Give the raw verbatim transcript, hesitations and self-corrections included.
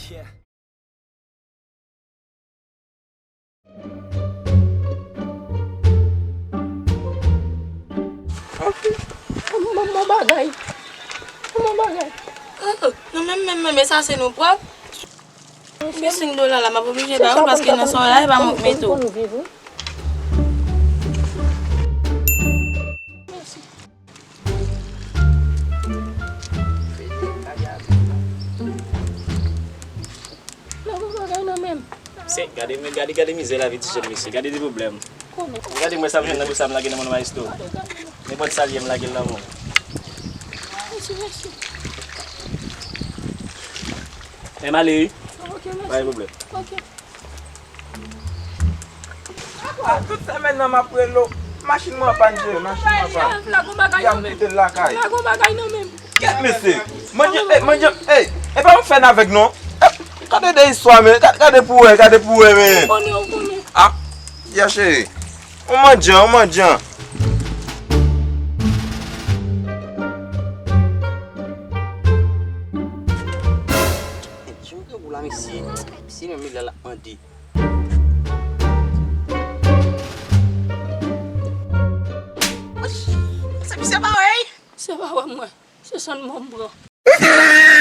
Yeah. Manman bagay. Manman bagay. Oh, nou menm, menm, menm, e sa se nou pwòp. Gen senk dola la, m ap oblije ba ou paske nan sa w la, e pa mwen k mete w. Mesye, gade, gade, gade mizè lavi ti jèn mesye, gade ti pwoblèm. Gade mwen sa m jwenn nan bous la m lage nan men w maestro. Nenpòt sa l ye m lage l nan men w. Mèsi, mèsi. Men m ale wi. Ok, mèsi. Pa gen pwoblèm. Ok. A, tout semèn nan m ap rele w. Machin mwen an pann, Jere, machin mwen an pann. Lagon bagay nan men m. Lagon bagay nan men m. Kèt mesye. Mandye, ey, mandye, ey, e pa yon fè n avèg non. Eh, gade de istwa, men. Gade, gade pou wè, gade pou wè, men. Ou konnen, ou konnen. A, ya cheri. Yon mandyan, yon mandyan. Jan w gen gou la, mesye. Mesye, menm li la, l ap mande. Se misye pa wè, wi. Se pa wè mwen. Se san mò m pran.